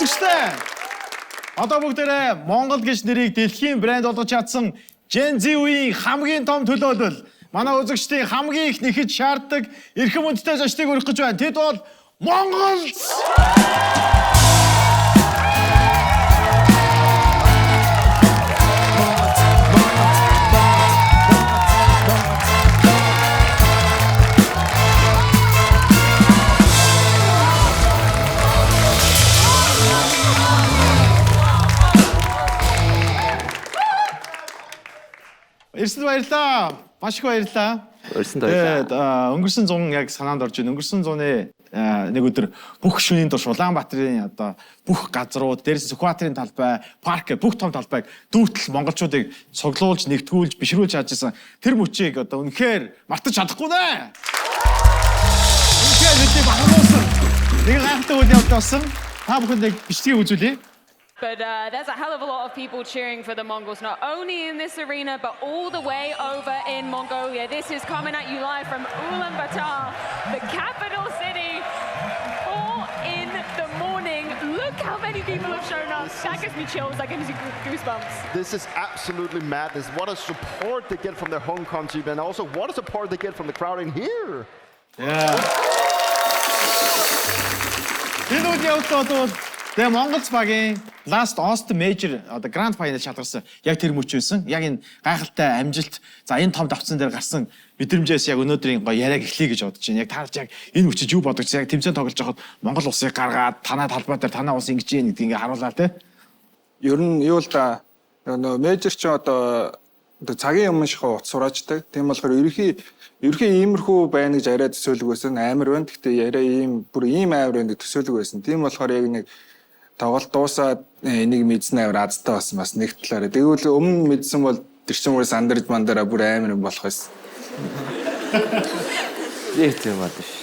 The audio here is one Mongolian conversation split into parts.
Үзэгчдээ. Одоо бүгдээрээ Монгол гэж нэрийг дэлхийн брэнд болгож чадсан Gen Z үеийн хамгийн том төлөөлөл манай үзэгчдийн хамгийн их нэхэж шаарддаг эрхэм хүндтэй зочдыг өргөх гэж байна. Тэд бол Монголц! Ирсэнд баярлалаа. Маш их баярлалаа. Урьсанд баярлалаа. Тэгээд өнгөрсөн зун яг санаанд орж байна. Өнгөрсөн зуны нэг өдөр бүх шөнийн турш Улаанбаатарын одоо бүх газрууд, дээрээс Сүхбаатарын талбай, парк бүх том талбайг дүүтэл монголчуудыг цуглуулж, нэгтгүүлж, бишрүүлж чадж исэн тэр мөчийг одоо үнэхээр мартаж чадахгүй нэ. Үнэхээр бидний бахархуулсан. Нэг гайхалтай үйл явдал болсон. Та бүхэнд яг бичлэгийг үзүүлье. But there's a hell of a lot of people cheering for the Mongols, not only in this arena, but all the way over in Mongolia. This is coming at you live from Ulaanbaatar, the capital city. 4 in the morning. Look how many people have shown up. That gives me chills. That gives me goosebumps. This is absolutely madness. What a support they get from their home country, and also what a support they get from the crowd in here. Yeah. Энэ үйл явдал бол тэгээ Монголц багийн Last Austin Major одоо Grand Final шалгарсан яг тэр мөч байсан. Яг энэ гайхалтай амжилт за энэ том давцсан дээр гарсан мэдрэмжээс яг өнөөдрийн гоё яриаг эхлэе гэж бодож байна. Яг таарч яг энэ мөчөж юу бодож яг тэмцээн тоглож байхад Монгол улсыг гаргаад танаа талбай дээр танаа улс ингэж юм гэдгийг ингээ харуулаа те. Ер нь юу л да нөгөө major чи одоо цагийн өмнө шиг утас сураачдаг. Тийм болохоор ерөнхий иймэрхүү байна гэж арай төсөөлөг байсан. Амар байна. Гэхдээ арай ийм бүр ийм амар байна гэж төсөөлөг байсан. Тийм болохоор яг нэг тоглолт дуусаад энийг мэдсэн амар азтай болсон бас нэг талаараа. Тэгвэл өмнө мэдсэн бол тэр чинь бүр сандарж мандараа бүр амар юм болох байсан. Яг тийм байна ш.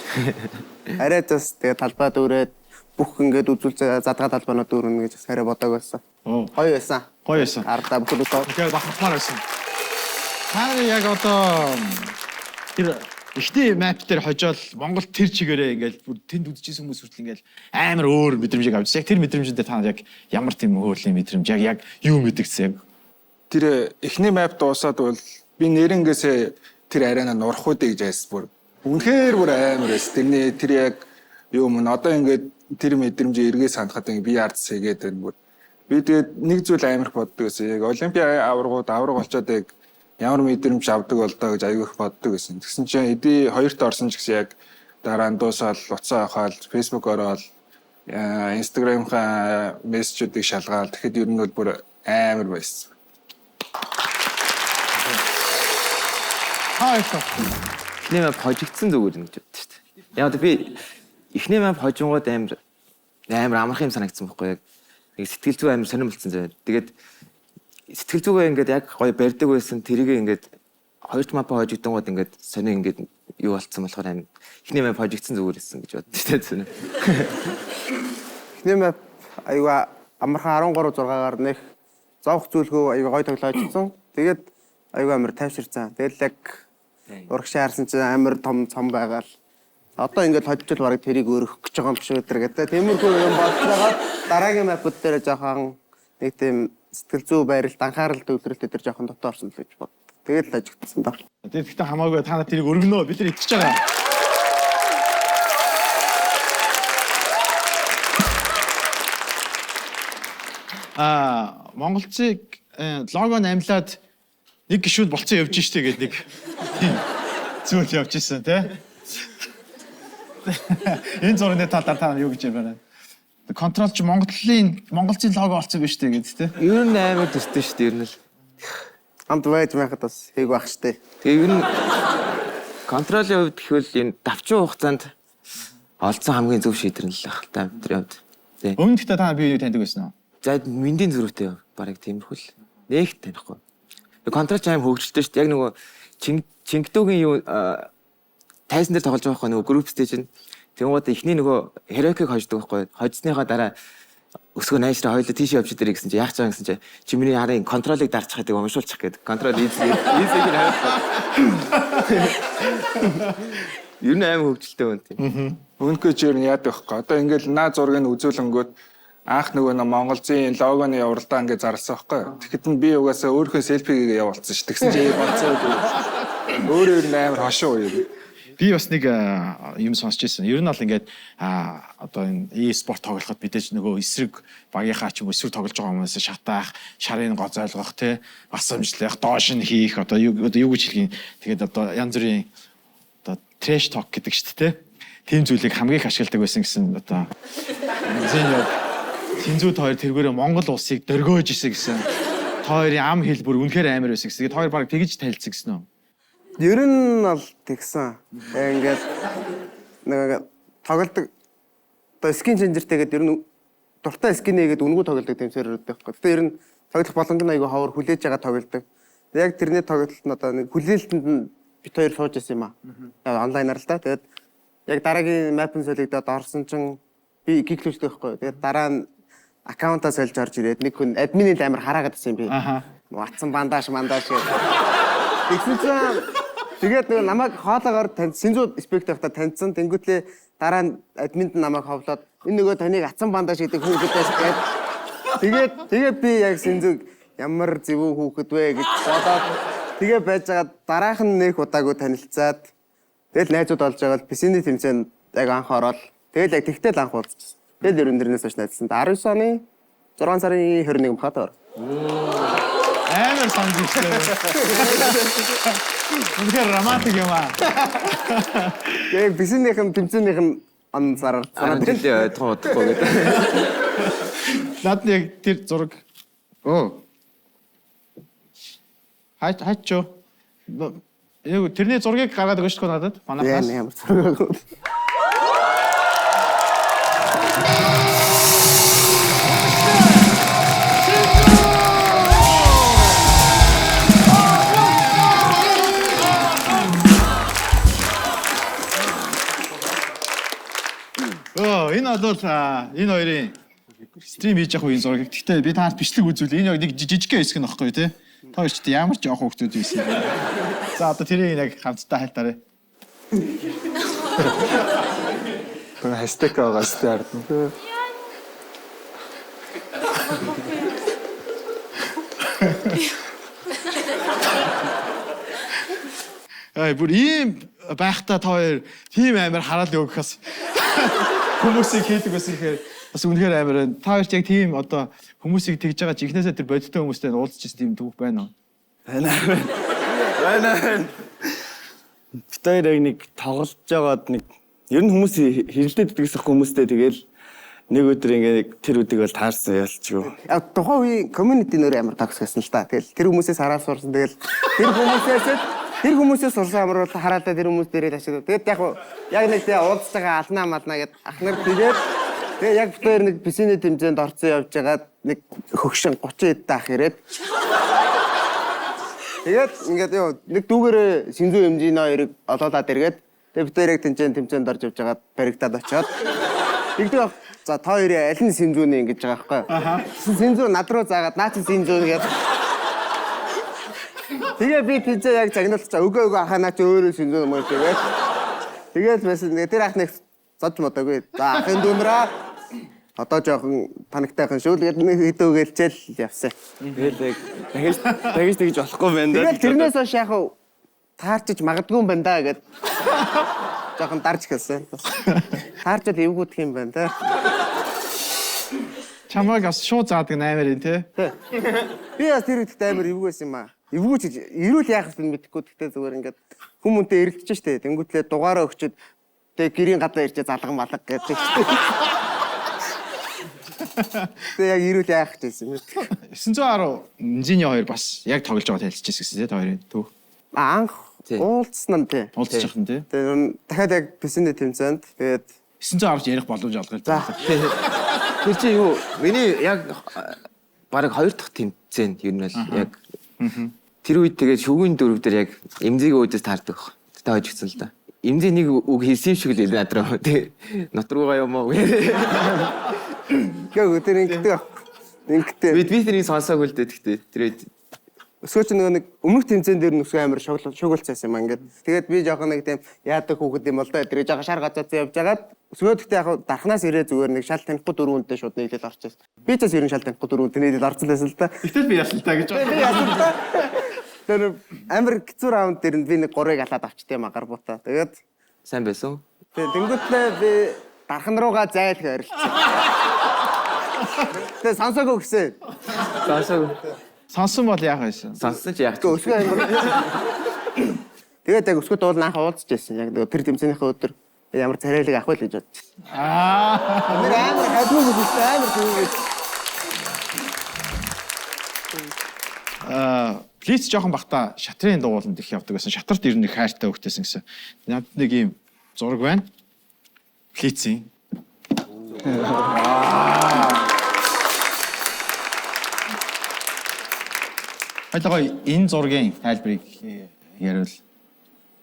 Арай зас тэгээ талбай дүүрээд бүх ингээд үзүүл задгаа талбайнууд дүүрнэ гэж бас арай бодог байсан. Гоё байсан. Гоё байсан. Ардаа бүхэл удаа. Тэгэхээр бахархмаар байсан. Та нар яг одоо тэр ихний map дээр хожоол Монгол тэр чигээрээ ингээл бүр тэнд үзчихсэн хүмүүс хүртэл ингээл амар өөр мэдрэмжийг авч. Яг тэр мэдрэмжэн дээр та нар яг ямар тийм хөөрлийн мэдрэмж яг яг юу мэдэгдсэн яг. Тэр эхний map дуусаад бол би нэрнгээсээ тэр арайна нурах үү гэж айс бүр. Үнэхээр бүр амар байсан. Тэрний тэр яг юу мөн одоо ингээд тэр мэдрэмжээ эргээ санахад ингээд би ард сэгээд байна бүр. Би тэгээд нэг зүйл амар их боддог байсан. Яг олимпиа аваргууд аварга болчоод яг ямар мэдрэмж авдаг бол доо гэж аягүй их боддог байсан. Тэгсэн чинь эдий хоёрт орсон ч гэсэн яг дараа нь дуусаал утсаа авахаал Facebook ороод Instagram-ха мессежүүдийг шалгаал. Тэгэхэд ер нь бол бүр амар байсан. Та баярлалаа. Эхний map хожигдсан зүгээр юм гэж боддоо шүү дээ. Яг би эхний map хожингууд амар амар амархан юм санагдсан байхгүй яг. Нэг сэтгэл зүй амар сонирн болцсон заяа. Тэгээд сэтгэл зүгээ ингээд яг гоё барьдаг байсан тэрийг ингээд хоёрт map хожигдонгууд ингээд сонин ингээд юу болцсон болохоор амар эхний map хожигдсан зүгээр байсан гэж боддоо шүү дээ. Эхний map аюу амархан 13 6-аар нэх зовх зүйлгүй аюу гоё тоглоожсон. Тэгээд аюу амар тайвширсан. Тэгэл яг урагшаа харсан чинь амар том цом байгаа л одоо ингээд хожижл бараг тэрийг өргөх гэж байгаа юм шиг өдр гэдэг. Тиймэрхүү юм бодож байгаа. Дараагийн map ууд дээр жоохон нэг тийм сэтгэл зүй байралт, анхаарал төвлөрөлт өдр жоохон дотоо орсон л гэж бод. Тэгэл л ажигдсан баг. Тэгээд гэхдээ хамаагүй та нар тэрийг өргөнөө бид нар итгэж байгаа. Аа Монголцыг лого намлаад нэг гишүүн болцсон явж штэ гэдэг нэг зүйл явж исэн тий. Энэ зургийн талаар та нар юу гэж байна? Контрол чи Монголын Монголцын лого олцсон биш үү гэдэг тий. Ер нь амар төстэй шүү дээ ер нь л. Хамт байж байхад бас хээг байх штэ. Тэгээ ер нь контролын хувьд гэхвэл энэ давчин хугацаанд олцсон хамгийн зөв шийдвэр нь л байх л та бидний хувьд. Тий. Өмнө гэхдээ та нар би юуг таньдаг байсан уу? За мэндийн зөрүүтэй бараг тиймэрхүү л. Нэг танихгүй. Контрол ч аим хөгжилтэй шүү дээ. Яг нөгөө Чингдүүгийн юу тайзан дээр тоглож байгаа байхгүй нөгөө group stage нь. Тэнгууд эхний нөгөө Heroic-ыг хождог байхгүй. Хожсныхаа дараа өсгөө найшраа хоёулаа тийш явж идэрэй гэсэн чи яах ч байгаа гэсэн чи миний харын контролыг дарчих гэдэг уншуулчих гэдэг. Контрол easy easy-г нь хариуцах. Ер нь аим хөгжилтэй хүн тийм. Үнэхээр чи ер нь яадаг вэ? Одоо ингээл наа зургийг үзүүлэнгүүт Анх нөгөө нэг Монголзын логоны уралдаан гэж зарласан байхгүй юу? Тэгэхэд нь би угаасаа өөрийнхөө селфигээ явуулсан ш. Тэгсэн чи болцоо. Өөрөө ер нь амар хошуу юм. Би бас нэг юм сонсч ирсэн. Ер нь бол ингээд одоо энэ e-спорт тоглоход мэдээж нөгөө эсрэг багийнхаа ч юм уу эсрэг тоглож байгаа хүмүүсээ шатаах, шарын гоцойлгох те, асамжлах, доош нь хийх одоо юу одоо юу гэж хэлхийн. Тэгээд одоо янз бүрийн одоо trash talk гэдэг шүү дээ те. Тийм зүйлийг хамгийн их ашигладаг байсан гэсэн одоо зэн Синзүүд хоёр тэргээрээ Монгол улсыг дөргөөж исэн гэсэн. Та хоёрын ам хэл бүр үнэхээр амар байсан гэсэн. Тэгээд хоёр баг тэгж танилцсан гэсэн үү? Ер нь бол тэгсэн. Яг ингээд нэг тоглодог одоо skin changer тэйгээд ер нь дуртай skin нэгээд үнгүү тоглодог тэмцээр өрдөг байхгүй. Гэтэ ер нь тоглох боломж нь айгүй ховор хүлээж байгаа тоглодог. Яг тэрний тоглолт нь одоо нэг хүлээлтэнд нь бит хоёр сууж исэн юм аа. Онлайнаар л да. Тэгээд яг дараагийн map нь солигдоод орсон чинь би kick лүүчтэй байхгүй. Тэгээд дараа нь account аа сольж орж ирээд нэг хүн админы л амар хараагаад байсан юм би. Аха. Ватсан бандаж мандаж гэх. Тэгсэн чинь тэгээд нэг намайг хоолоогоор тань Синзүү спектакльта таньсан. Тэнгүүтлээ дараа нь админд нь намайг ховлоод энэ нөгөө таныг атсан бандаж гэдэг хүн гэдээс гээд тэгээд тэгээд би яг Синзүүг ямар зөвүүн хүүхэд вэ гэж бодоод тэгээ байж байгаа дараах нь нэг удаагүй танилцаад тэгэл найзууд олж байгаа л писиний тэмцээнд яг анх ороод тэгэл яг тэгтэл анх уулзчихсан. Тэгэл ерөн дэрнээс хойш найзсан. 19 оны 6 сарын 21 бахад ор. Амар сонсогчтой. Үнэхээр романтик юм аа. Яг писинийхэн тэмцээнийхэн он сараар 10 жилийн тун удахгүй гэдэг. Над яг тэр зураг. Оо. Хайч хайчо. Яг тэрний зургийг гаргаад өгөөч төө надад. Яа Манайхаас. ямар зураг. Оо, энэ бол энэ хоёрын stream хийж явах үеийн зураг. Гэхдээ би таарт бичлэг үзүүл. Энэ яг нэг жижигхэн хэсэг нь багхгүй тий. Та хоёр ч гэдэг ямар ч жоох хүүхдүүд байсан юм бэ. За одоо тэрийг яг хамтдаа хайлтаарай. Тэр хаштаг байгаа сте ардна. Ай бүр ийм байхдаа та хоёр тийм амар хараал өгөх бас хүмүүсийг хийдэг байсан гэхээр бас үнэхээр амар байна. Та хоёр ч яг тийм одоо хүмүүсийг тэгж байгаа жихнээсээ тэр бодиттой хүмүүстэй уулзч ирсэн тийм түүх байна уу? Байна. Байна. Бид хоёр яг нэг тоглож байгаад нэг ер нь хүмүүс хэрэлдээд иддэг гэсэн хүмүүстэй тэгэл нэг өдөр ингээ нэг тэр үдийг бол таарсан ялчгүй. Яг тухайн үеийн community нөр амар токсик байсан л та. Тэгэл тэр хүмүүсээс хараад сурсан. Тэгэл тэр хүмүүсээс л тэр хүмүүсээс сурсан амар бол хараалаа тэр хүмүүс дээрээ л ашиглав. Тэгээд яг яг нэг тэгээ уулзж байгаа алнаа малнаа гэд ах нар тэгээд тэгээ яг бид хоёр нэг писиний тэмцээнд орцсон явж байгаад нэг хөгшин 30 эд ах ирээд тэгээд ингээд ёо нэг дүүгээрээ Синзүү хэмжээний хоёрыг олоолаад эргээд тэгээд бид хоёр яг тэмцээнд орж явж байгаад баригдаад очиод тэгдэг. За та хоёрын аль нь Синзүүнэ ингэж байгаа байхгүй. Тэгсэн Синзүү над руу заагаад наа чи Синзүү гээд. Тэгээ би тийчээ яг загналцаа өгөө өгөө ахаа наа чи өөрөө Синзүү юм уу тэгээд. Тэгээд байсан тэр ах нэг зодж модоогүй. За ахын дүнраа одоо жоохон паниктайхан шүү. Тэгээд нэг хэдэн үгэлчээл явсан. Тэгэл яг дахиж дахиж тэгж болохгүй байна да. Тэгэл тэрнээс хойш яг хав таарчиж магадгүй юм байна да гэд. Жоохон дарж эхэлсэн. Таарчвал эвгүйдэх юм байна да. Чамайг бас шууд заадаг нь амар юм тий. Би бас тэр үед амар эвгүй байсан юм аа. Эвгүй ч гэж эрүүл яах вэ мэдэхгүй гэхдээ зүгээр ингээд хүмүүнтэй эргэлдэж штэ. Тэнгүүтлээ дугаараа өгчөөд тэгээ гэрийн гадаа ирчээ залган малга гэдэг штэ. Тэгээ яг эрүүл яах гэж байсан юм. 910 Нзиний хоёр бас яг тоглож байгаа танилцчихсан гэсэн тий та хоёрын түүх. Анх Тий. уулзсан нь тий. Уулзчих юм тий. Тэгээ ер нь дахиад яг писэний тэмцээнд тэгээд 910 ч ярих боломж олгоё. за Тэр чи юу? Миний яг бараг хоёр дахь тэмцээнд ер нь бол яг тэр үед тэгээд шүгэн дөрөв дээр яг эмзэг өөдөөс таардаг баг. Та хойж гисэн л да. Эмзэг нэг үг хэлсэн юм шиг л над руу. Тэг нот руугаа юм уу? гээ тэр ингэдэг. Ингэдэг. Би би тэрийг сонсоогүй л дээ тэгтээ. Тэр үед Өсгөө чи нөгөө нэг өмнөх тэмцээн дээр нь өсгөө амар шугуулцсан юм аа ингээд. Тэгээд би жоохон нэг тийм яадаг хүүхэд юм бол доо. Тэр жоохон шар газаацсан явж хагаад өсгөө гэхдээ яг дархнаас ирээ зүгээр нэг шал танихгүй дөрөв хүнтэй шууд нийлэл орчихсон. Би ч бас ер нь шал танихгүй дөрөв хүнтэй нийлэл орсон байсан л та. Гэтэл би ялтаа гэж Би ялсан та. Тэр амар хэцүү раунд дээр нь би нэг гурыг алаад авчт юм аа гар бутаа. Тэгээд Сайн байсан. Тэнгүүтлээ би дархан руугаа зайлх ойролцсон. Тэгээ сонсоогүй гэсэн. Сонсоогүй. Сонсон бол яах байсан? Сонссон чи яах вэ? Өсгөө амар. Тэгээд яг өсгөө дуул анх уулзч байсан. Яг нөгөө тэр тэмцээнийхээ өдөр ямар царайлаг авах вэ гэж бодчихсон. Аа. Нэр амар хадмуу бүлсэн амар зүгээр. Аа, Блиц жоохон бахта шатрын дууланд их явдаг байсан. Шатарт ер нь их хайртай хөвгтэйсэн гэсэн. Надад нэг юм зураг байна. Блицийн. Хоёлоо энэ зургийн тайлбарыг ярил.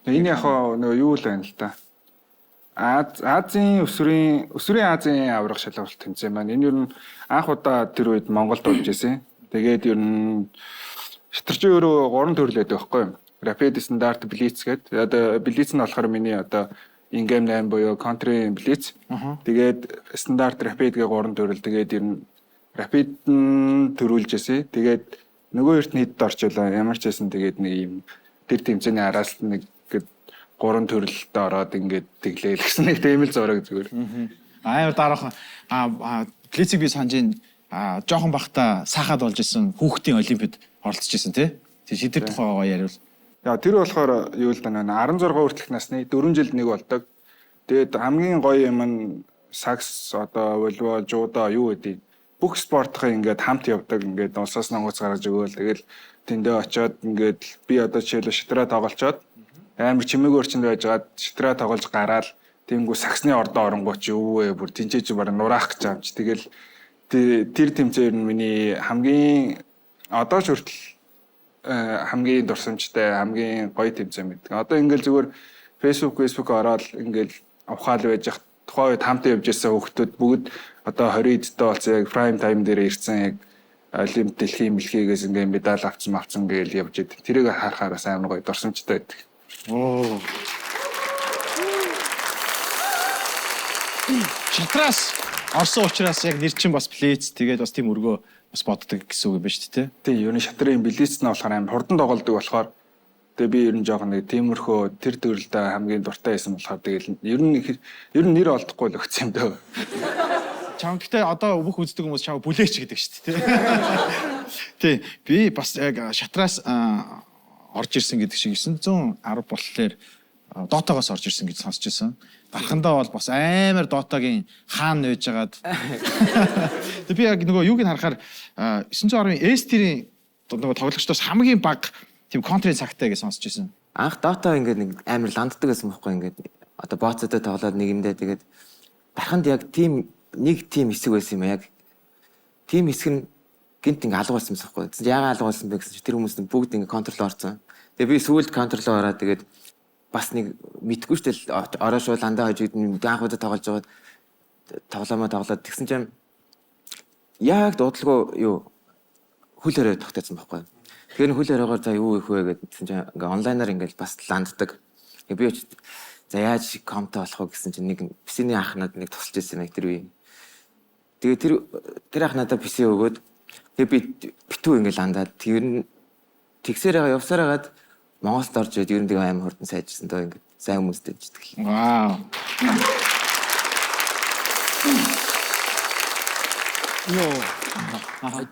Энэ яг нөгөө юу л байна л да. Азийн өсвөрийн Азийн аварга шалралт тэмцээн маань. Энэ ер нь анх удаа тэр үед Монголд болж исэн. Тэгээд ер нь шатарчин өөрөө 3 төрөл байдаг байхгүй юу? Rapid, Standard, Blitz гэдэг. Одоо Blitz нь болохоор миний одоо In-game 8 буюу Country Blitz. Тэгээд Standard, Rapid гэх 3 төрөл. Тэгээд ер нь Rapid нь төрүүлж исэн. Тэгээд нөгөө хоёрт нь хэд орчлоо. Ямар ч байсан тэгээд нэг юм тэр тэмцээний араас нэг гээд 3 төрөлд ороод ингээд тэглээл гэсэн нэг тийм л зураг зүгээр. Амар дараахан Блицийг би санаж ин жоохон бахта сахад болж исэн хүүхдийн олимпиад оролцож исэн тий. Тэр шидэр тухайгаа яриул. Яа тэр болохоор юу л да 16 хүртэлх насны 4 жилд нэг болдог. Тэгээд хамгийн гоё юм нь сакс одоо волейбол, жудо юу гэдэг бүх спортын ингээд хамт явдаг ингээд улсаас нонгоц гаргаж өгөөл тэгэл тэндээ очиод ингээд би одоо жишээлбэл шатраа тоглолцоод амар чимээгүй орчинд байжгаад шатраа тоглож гараал тэнгүү саксны ордоо оронгоо чи өвөө бүр тэнцээ чи бараг нураах гэж юм чи тэгэл тэр тэмцээн нь миний хамгийн одоо ч хүртэл хамгийн дурсамжтай хамгийн гоё тэмцээн байдаг. Одоо ингээд зүгээр Facebook ороод ингээд ухаал байж хат тухайн үед хамт явж байсан хүүхдүүд бүгд одоо 20 эдтэй болсон яг prime time дээр ирсэн яг олимп дэлхийн мэлхийгээс ингээ медаль авсан гээл явж идэв. Тэрийг харахаар бас амар гоё дурсамжтай байдаг. Оо. Шатраас орсон учраас яг нэр чинь бас Блиц тэгээд бас тийм өргөө бас боддог гэсэн үг юм байна шүү дээ. Тийм, ер нь шатрын Блиц нь болохоор амар хурдан тоглодог болохоор тэгээ би ер нь жоохон нэг тиймэрхүү тэр төрөлдөө хамгийн дуртай байсан болохоор тэгэл ер нь нэр олдохгүй л өгсөн юм дөө. Чам гэхдээ одоо бүх үздэг хүмүүс чам бүлээч гэдэг шүү дээ. Тий, би бас яг шатраас орж ирсэн гэдэг шиг 910 боллоор Дотагоос орж ирсэн гэж сонсч ирсэн. Дархандаа бол бас амар Дотагийн хаан нөөж жагаад. Тэг би яг нөгөө юуг нь харахаар 910-ын S-тирийн нөгөө тоглогчдоос хамгийн бага тийм контрын цагтай гэж сонсч ирсэн. Анх Дота ингээд нэг амар ланддаг байсан байхгүй ингээд одоо боцодоо тоглоод нэг юмдээ тэгээд дарханд яг тийм нэг тийм хэсэг байсан юм яг. Тийм хэсэг нь гинт ингээ алга болсон юм байхгүй. Яагаад алга болсон бэ гэсэн чи тэр хүмүүс нь бүгд ингээ контрол орсон. Тэгээ би сүүлд контрол ороод тэгээд бас нэг мэдгүй шүү дээ. Ороо шууд ландаа хожигд анх удаа тоглож байгаад тоглоомоо тоглоод тэгсэн чинь яг дуудлага юу хөл хорой тогтоосон байхгүй. Тэгэхээр хөл хоройгоор за юу их вэ гэдсэн чинь ингээ онлайнаар ингээл бас ланддаг. Би очиж за яаж комто болох вэ гэсэн чинь нэг PC-ний ах надад нэг тусалж ирсэн юм тэр үе. Тэгээ тэр ах надад PC өгөөд тэгээ би битүү ингээл ландаад тэр нь тэгсээр байгаа явсаар хагаад Монголд орж ирээд ер нь тэгээ амар хурдан сайжирсан доо ингээд сайн хүмүүстэй житгэл. Вау. Йоо.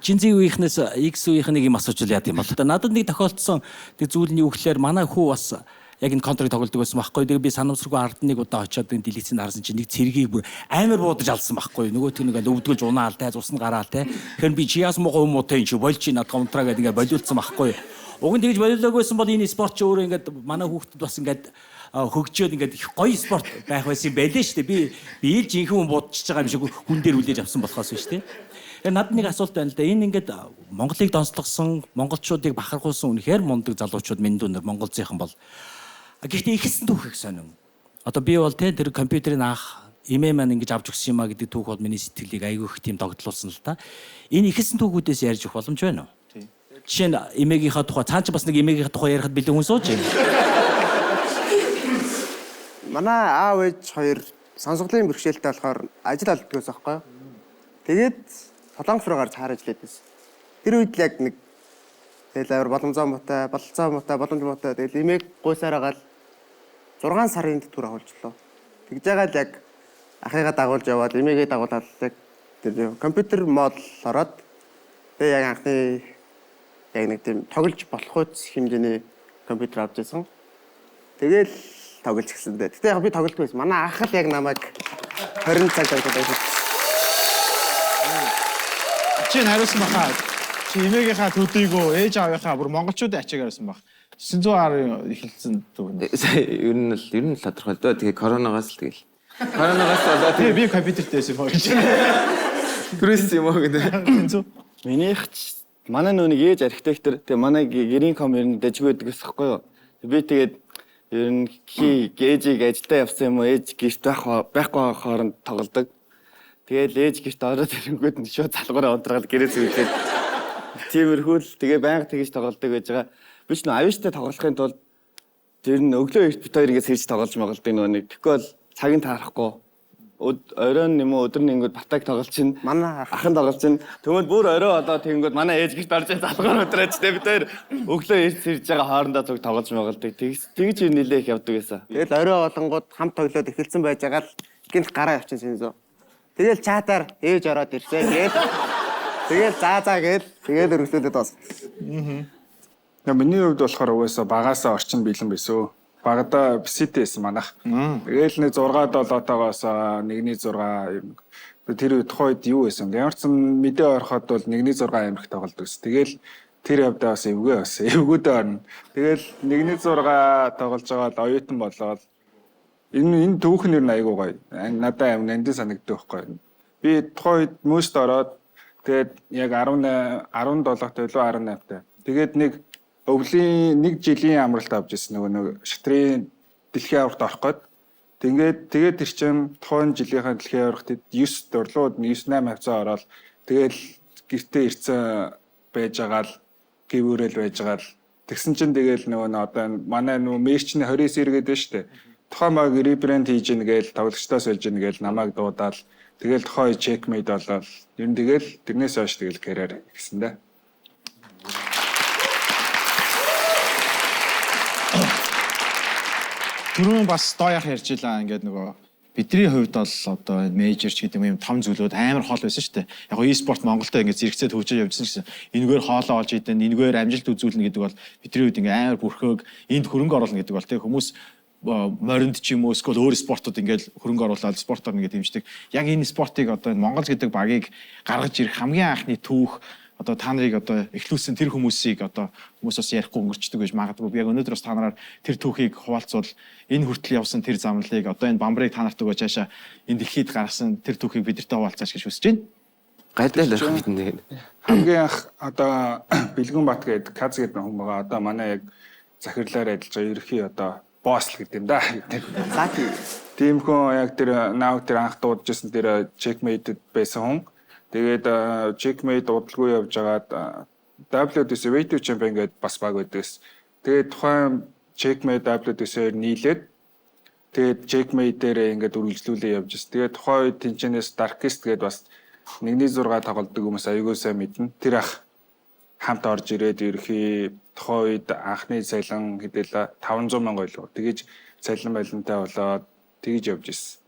Чинзийн үеийнхнээс X үеийнх нэг юм асууж яа гэм бол. Надад нэг тохиолдсон тэг зүйл нь юу гэхээр манай хүү бас яг энэ контрыг тоглодог байсан байхгүй. Тэгээ би санамсаргүй ард нэг удаа очиод энэ дэлгэцэнд харсан чинь нэг цэргийг бүр амар буудаж алсан байхгүй. Нөгөөх нь ингээл өвдгөлж унаал тай, цусна гараал тай. Тэгэхээр би чи яас муухай юм уу тай энэ чи болж чи надад унтраа гэдэг ингээ болиулсан байхгүй. Уг нь тэгж болиулаагүй бол энэ спорт чи өөрөө ингээд манай хүүхдэд бас ингээд хөгжөөд ингээд их гоё спорт байх байсан юм байлээ шүү дээ. Би л жинхэнэ хүн будчихж байгаа юм шиг хүн дээр хүлээж авсан болохоос биш үү? Тэгэхээр надад нэг асуулт байна л да. Энэ ингээд Монголыг донцлогсон, монголчуудыг бахархуулсан үнэхээр мундаг залуучууд минь дүүнер Монгол зийнхэн бол. Гэхдээ ихсэн түүх их сонин. Одоо би бол те тэр компьютерийг анх эмээ маань ингэж авч өгсөн юм а гэдэг түүх бол миний сэтгэлийг айгүй их тийм догтлуулсан л та. Энэ ихсэн түүхүүдээс ярьж өгөх боломж байна уу? Тийм. Жишээ нь эмээгийнхаа тухай цаан чи бас нэг эмээгийнхаа тухай ярихад бэлэн хүн сууж байна. Манай аав ээж хоёр сонсголын бэрхшээлтэй болохоор ажил олддог байсан байхгүй юу? Тэгээд Солонгос руу гарч хаар ажиллаад байсан. Тэр үед л яг нэг тэгэл амар боломжоо муутай, бололцоо муутай, боломж муутай. Тэгэл эмээг гуйсаар агаал 6 сарын тэтгэвэр агуулжлаа. Тэгж байгаа л яг ахыгаа дагуулж яваад эмээгээ дагуулаад яг тэр компьютер мод ороод тэгээ яг анхны яг нэг тийм тоглож болох үс хэмжээний компьютер авч ирсэн. Тэгэл тоглож гисэн дээ. Гэтэ яг би тоглолтгүй байсан. Манай ах л яг намайг 20 цаг тоглоод байсан. Чи хариулсан баха. Чи эмээгийнхаа төдийгөө ээж аавынхаа бүр монголчуудын ачааг хариулсан бах. 900 эхэлсэн түүх. Сая ер нь л ер нь л тодорхой л дөө. Тэгээ коронавигоос л тэгэл. Коронавигоос болоод Тэгээ би компьютертэй байсан юм аа гэж. түрээс юм уу гэдэг. 900. Минийх ч манай нөө нэг ээж архитектор тэгээ манай гэрийн ком ер нь дэжгүй байдаг гэсэн хэвгүй юу. Би тэгээд ер нь хий ээжийг ажилдаа явсан юм уу ээж гэрт байх байхгүй хооронд тоглодог. Тэгэл ээж гэрт ороод ирэнгүүт нь шууд залгуураа унтраад гэрээ зүгэлээд тиймэрхүү л тэгээ байнга тэгж тоглодог байж байгаа. Би ч нөө аюуштай тоглохын тулд тэр нь өглөө эрт бит хоёр ингэ сэрж тоглож моголдог нөгөө нэг. Тэгэхгүй бол цаг нь таарахгүй. Оройн юм уу өдөр нь ингэод батаг тоглолчин Манай ах. ахан тоглолчин тэгмэд бүр орой болоо тэгэнгүүт манай ээж гэрт орж залгуур өдрөөч тэ бид хоёр өглөө эрт сэрж байгаа хоорондоо зүг тоглож моголдог. Тэгж ер нь нилээ их явдаг байсан. Тэгэл орой болонгууд хамт тоглоод эхэлсэн байж байгаа л гинт гараа явчин сэнзөө. Тэгэл чатаар ээж ороод ирсэн гээл. Тэгэл заа заа гээл тэгэл өргөжлүүлээд бас. Яа, миний хувьд болохоор угаасаа багасаа орчин бэлэн байсан. Багада PC-тэй байсан манах. Тэгээл нэг 6 7-тоогоос 1-6 юм. Тэр үед тухайн үед юу байсан бэ? Ямар ч сан мэдээ ороход бол 1-6 амирх тоглодог гэсэн. Тэгээл тэр явдаа бас эвгүй бас. Эвгүүдээ орно. Тэгээл 1-6 тоглож байгаа л оюутан болоод энэ түүх нь ер нь айгуу гоё. Надад аим нандин санагддаг байхгүй. Би тухайн үед мөст ороод тэгээд яг 18 17 та илүү 18 та. Тэгээд нэг өвлийн нэг жилийн амралт авч ирсэн нөгөө нэг шатрын дэлхийн аваргад орох гээд. Тэгээд тэгээд тэр чин тухайн жилийнхаа дэлхийн аваргад 9 дурлууд 9 8 хавцаа ороод тэгэл гэртээ ирсэн байж байгаа л гэвүүрэл байж байгаа л тэгсэн чин тэгэл нөгөө н одоо манай нөгөө мерчний 29 эргээд байна шүү дээ. Тухайн баг ребрэнд хийж ийн гээл тоглогчдоос сольж ийн гээл намайг дуудаал тэгэл тухайн үе чекмейт болоод ер нь тэгэл тэрнээс хойш тэгэл карьер гэсэн дээ. Түрүүн бас дооях ярьж илаа ингээд нөгөө бидний хувьд бол одоо энэ мейжер ч гэдэг юм том зүйлүүд амар хол байсан шүү дээ. Яг го e-спорт Монголд ингээд зэрэгцээ төвжиж явжсэн гэсэн. Энэгээр хоолоо олж идэн, энэгээр амжилт үзүүлнэ гэдэг бол бидний хувьд ингээд амар бүрхөөг энд хөрөнгө оруулна гэдэг бол тэг хүмүүс моринд ч юм уу эсвэл өөр спортууд ингээд хөрөнгө оруулаад спортоор ингээд дэмждэг. Яг энэ спортыг одоо энэ Монгол гэдэг багийг гаргаж ирэх хамгийн анхны түүх одоо та нарыг одоо эхлүүлсэн тэр хүмүүсийг одоо хүмүүс бас ярихгүй өнгөрчдөг гэж магадгүй. Би яг өнөөдөр бас та нараар тэр түүхийг хуваалцвал энэ хүртэл явсан тэр замналыг одоо энэ бамбрыг та нарт өгөө цаашаа энэ дэлхийд гаргасан тэр түүхийг бидэртэй хуваалцаач гэж хүсэж байна. Гаднаа л орох бидэнд. Хамгийн анх одоо Бэлгүн Бат гэдэг Каз гэдэг хүн байгаа. Одоо манай яг захирлаар ажиллаж байгаа ерөнхий одоо босс л гэдэг юм да. Лаки. Тийм хүн яг тэр нав тэр анх дуудажсэн тэр checkmate байсан хүн. Тэгээд checkmate удалгүй явж байгаад WDC Weight Champion гэдэг бас баг байдагс. Тэгээд тухайн checkmate WDC-ээр нийлээд тэгээд checkmate дээрээ ингээд үргэлжлүүлээ явж байсан. Тэгээд тухайн үед тэнчэнээс Darkest гэдэг бас 1-6 тоглодог хүмүүс аягүй сайн мэднэ. Тэр ах хамт орж ирээд ерөхий тухайн үед анхны цалин хэдэл 500 мянга байлгүй. Тэгэж цалин балантай болоод тэгж явж ирсэн.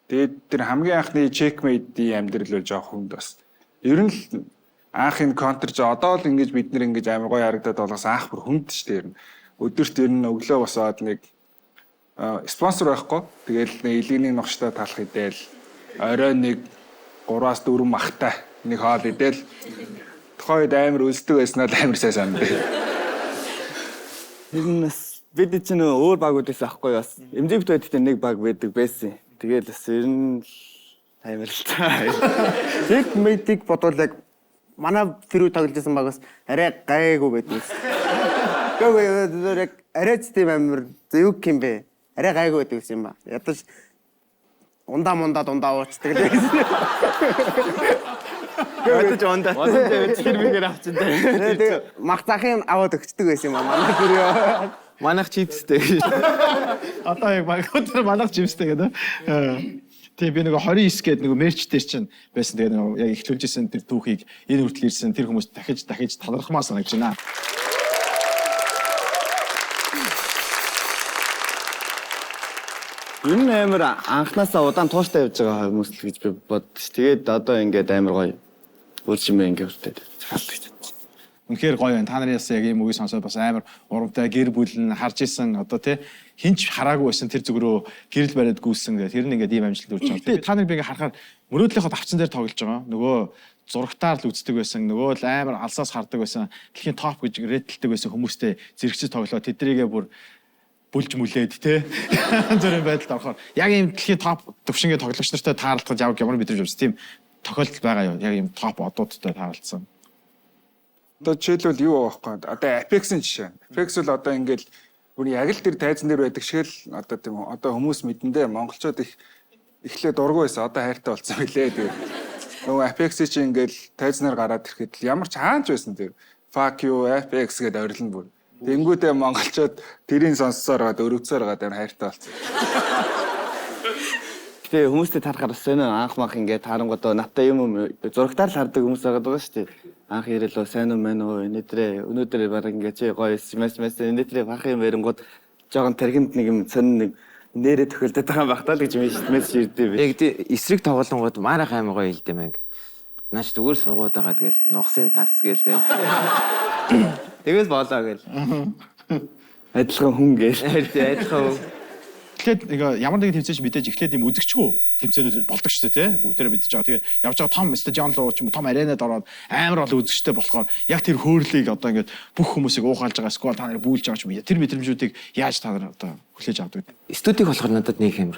Тэгээд тэр хамгийн анхны checkmate-ийн амьдрал бол жоох хүнд бас. Ер нь л анх энэ контр ч одоо л ингэж бид нэр ингэж амар гоё харагдаад болгоос анх бүр хүнд ч тэр нь. Өдөрт ер нь өглөө босоод нэг спонсор байхгүй. Тэгэл нэг илгэний ногштой талах идэл орой нэг 3-4 махтай нэг хоол идэл тухайн үед амар өлсдөг байснаа л амар сайн санддаг. Тэр нь бас бид чинь өөр багууд байсан аахгүй бас. MJ бит хоёр нэг баг байдаг байсан. Тэгэл бас ер нь л амар л та. Checkmate-ийг бодвол яг манай тэр үе тоглож байсан баг бас арай гайгүй байдаг байсан. Гэхдээ тэр яг арай ч тийм амар юу гэх юм бэ? Арай гайгүй байдаг байсан юм ба. Ядаж ундаа мундаа дундаа уучдаг л байсан. Бодож ундаа. Бодож тэр мэгээр авчин дээ. Тэгээ мах захын аваад өгчдөг байсан юм аа манай гэр ёо. Манайх чипстэй гэж. Одоо яг өдөр манайх чипстэй гэдэг. Тийм би нөгөө 29 гээд нөгөө мерч дээр чинь байсан. Тэгээ нөгөө яг эхлүүлжсэн тэр түүхийг энэ хүртэл ирсэн тэр хүмүүс дахиж дахиж талархмаа санагдаж байна. Ер нь амар анханасаа удаан тууштай явж байгаа хүмүүс л гэж би боддоо ш. Тэгээд одоо ингээд амар гоё үр чимээ ингээд хүртээд захаалдаг гэж бодсон. Үнэхээр гоё байна. Та нараас яг ийм үгийг сонсоод бас амар урамтай гэр бүл нь харж исэн одоо тий хинч хараагүй байсан тэр зүг рүү гэрэл бариад гүйсэн гэх тэр нь ингээд ийм амжилт хүрч байгаа. Та нар би ингээд харахаар мөрөөдлийнхөө давцсан дээр тоглож байгаа. Нөгөө зурагтаар л үздэг байсан, нөгөө л амар алсаас хардаг байсан, дэлхийн топ гэж рэдэлдэг байсан хүмүүстэй зэрэгцэж тоглоо. Тэдрийгээ бүр бүлж мүлээд те янз бүрийн байдалд орохоор яг ийм дэлхийн топ төвшингийн тоглогч нартай таарлахад яг ямар мэдрэмж авсан тийм тохиолдол байгаа юу? Яг ийм топ одуудтай таарлцсан. Одоо жишээлбэл юу байгаа байхгүй одоо Apex-ийн жишээ. Apex бол одоо ингээл бүр яг л тэр тайзан дээр байдаг шиг л одоо тийм одоо хүмүүс мэдэндээ монголчууд их эхлээ дургүй байсан. Одоо хайртай болсон билээ. Тэгээд нөгөө Apex-ийн чинь ингээл тайзнаар гараад ирэхэд л ямар ч хаанч байсан тэр fuck you Apex гэдээ орилно бүр. Тэнгүүдээ монголчууд тэрийг сонссоор гад өрөвцөөр гад амар хайртай болсон. Гэтэ хүмүүстэй таарахаар бас сонио анх мах ингээд таарангуудаа надтай юм юм зурагтаар л хардаг хүмүүс байгаа даа шүү дээ. Анх ирэл сайн уу мэн үү энэтрээ өнөөдөр баг ингээд чи гоё смс мс энэтрээ бах юм ярингууд жоохон тархинд нэг юм сонин нэг нэрээ тохиолдод байгаа юм байх таа л гэж мессеж ирдээ би. Яг тий эсрэг тоглонгууд манайх амар гоё хэлдэм байг. Наач зүгээр суугаад байгаа тэгэл нухсын тас гээл те. Тэгэл болоо гээл. Адилхан хүн гээл. Тий адилхан хүн. Эхлээд нэг ямар нэгэн тэмцээч мэдээж эхлээд юм үзэгчгүй тэмцээнүүд болдог шүү дээ тий. Бүгдээрээ мэдэж байгаа. Тэгээ явж байгаа том стадион руу ч юм уу том аренад ороод амар олон үзэгчтэй болохоор яг тэр хөөрлийг одоо ингээд бүх хүмүүсийг уухалж байгаа сквал та нарыг бүүлж байгаа ч юм уу. Тэр мэдрэмжүүдийг яаж та нар одоо хүлээж авдаг вэ? Студийг болохоор надад нэг юм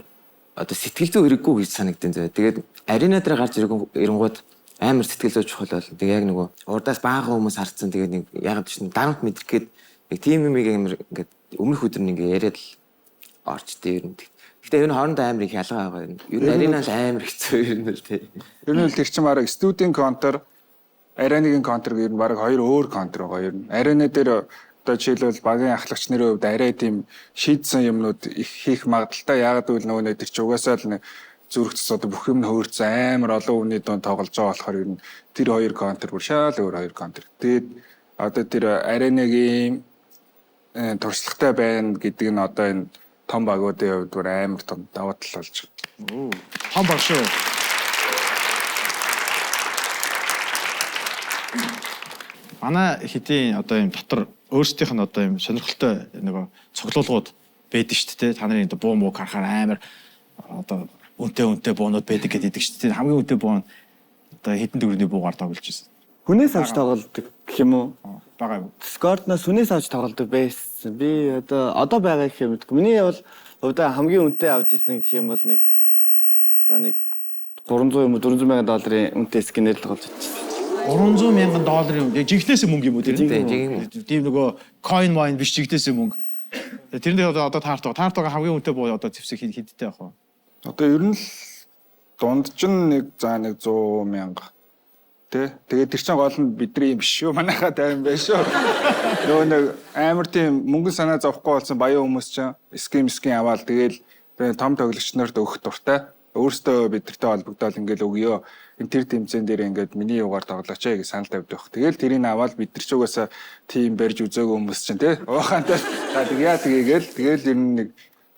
одоо сэтгэл зүй хэрэггүй гэж санагдсан зөө. Тэгээд арена дээр гарч ирэнгууд амар сэтгэл зүй чухал бол. Тэгээ яг нөгөө урдаас баахан хүмүүс харцсан. Тэгээд нэг яг ч дарамт мэдрэх гээд яг тийм юм амар ингээд өмнөх өдөр нь ингээд яриад л орчтой ер нь. Гэтэ ер нь хоорондоо амар их ялгаа байгаа юм. Ер нь арена л амар хэцүү ер нь л тий. Ер нь л тэр чинь бараг студийн контр, аренагийн контр гэх ер нь бараг хоёр өөр контр байгаа ер нь. Арена дээр одоо жишээлбэл багийн ахлагч нарын хувьд арай тийм шийдсэн юмнууд их хийх магадaltaй. Яагаад гэвэл нөгөө нэг тэр чинь угаасаа л нэг зүрх цэс одоо бүх юм нь хөөрцөн амар олон хүний дунд тоглож байгаа болохоор ер нь тэр хоёр контр бүр шал өөр хоёр контр. Тэгээд одоо тэр аренагийн туршлагатай байна гэдэг нь одоо энэ том багуудын хувьд бүр амар том давуу тал болж байгаа. Том баг шүү. Манай хэдийн одоо юм дотор өөрсдийнх нь одоо юм сонирхолтой нөгөө цуглуулгууд байдаг шүү дээ. Та нарын одоо буу муу харахаар амар одоо үнэтэй үнэтэй буунууд байдаг гэдэг шүү дээ. Хамгийн үнэтэй буу нь одоо хэдэн төгрөгийн буугаар тоглож байсан. Хүнээс авч тоглодог гэх юм уу? Байгаа юм. Discord-наас хүнээс авч тоглодог байсан. Би одоо байгаа гэх юм мэдгүй. Миний бол хувьдаа хамгийн үнэтэй авч исэн гэх юм бол нэг за нэг 300 юм уу 400 мянган долларын үнэтэй скинээр л тоглож чадчихсан. 300 мянган долларын яг жигнэсээ мөнгө юм уу тэр? Жигнэсээ. Тийм нөгөө coin mine биш жигнэсээ мөнгө. Тэр нь одоо таартаа. Таартаагаа хамгийн үнэтэй буу одоо зэвсэг хэдтэй явах вэ? Одоо ер нь л дундж нь нэг за нэг 100 мянга. Тэ? Тэгээд тэр чинь гол нь бидний юм биш шүү. Манайхаа тайван байх шүү. Нөгөө нэг амар тийм мөнгөн санаа зовхгүй болсон баян хүмүүс чинь ским аваал тэгэл том тоглогч нарт өгөх дуртай. Өөрсдөө бидэртэй холбогдоол ингээл өгөө. Энэ тэр тэмцээн дээр ингээд миний югаар тоглооч ээ гэж санал тавьдаг. Тэгэл тэрийг аваад бид нар ч угаасаа тийм барьж үзээгүй хүмүүс чинь тий. Уухантай за тэгье тэгээгээл тэгэл ер нь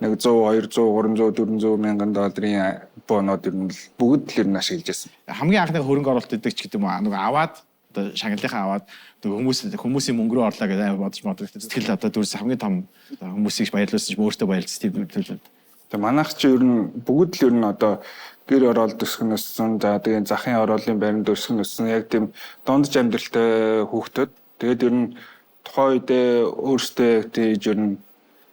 нэг 100, 200, 300, 400 мянган долларын бонууд ер нь л бүгд л ер нь ашиглаж байсан. Хамгийн анхны хөрөнгө оруулалт гэдэг ч гэдэг юм уу нөгөө аваад одоо шагналынхаа аваад нөгөө хүмүүсийн мөнгө рүү орлоо гэж амар бодож магадгүй. Сэтгэл одоо дүрс хамгийн том хүмүүсийг баярлуулсан ч өөртөө баярлсан тийм төлөв. Тэгээ манайх чи ер нь бүгд л ер нь одоо гэр оролт өсгөн өссөн, за тэгээ захын ороолын баримт өсгөн өссөн яг тийм дундж амьдралтай хүүхдүүд. Тэгээд ер нь тухайн үедээ өөрсдөө тийж ер нь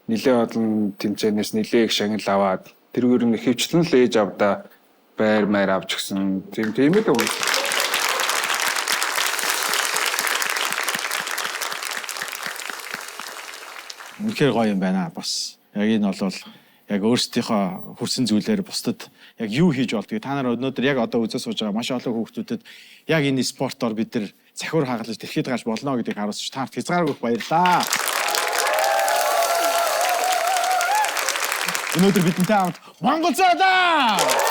нэлээ олон тэмцээнээс нэлээ их шагнал аваад тэргээр нь хөвчлэн л ээж авдаа байр майр авч гисэн. Тийм л үү. Үнэхээр гоё юм байна бас. Яг энэ бол яг өөрсдийнхөө хүрсэн зүйлээр бусдад яг юу хийж болдгийг та нар өнөөдөр яг одоо үзээ сууж байгаа маш олон хүүхдүүдэд яг энэ спортоор бид нар захиур хагалж дэлхийд гарч болно гэдгийг харуулж та нарт хязгааргүй их баярлалаа. Өнөөдөр бидэнтэй хамт Монгол цаадаа!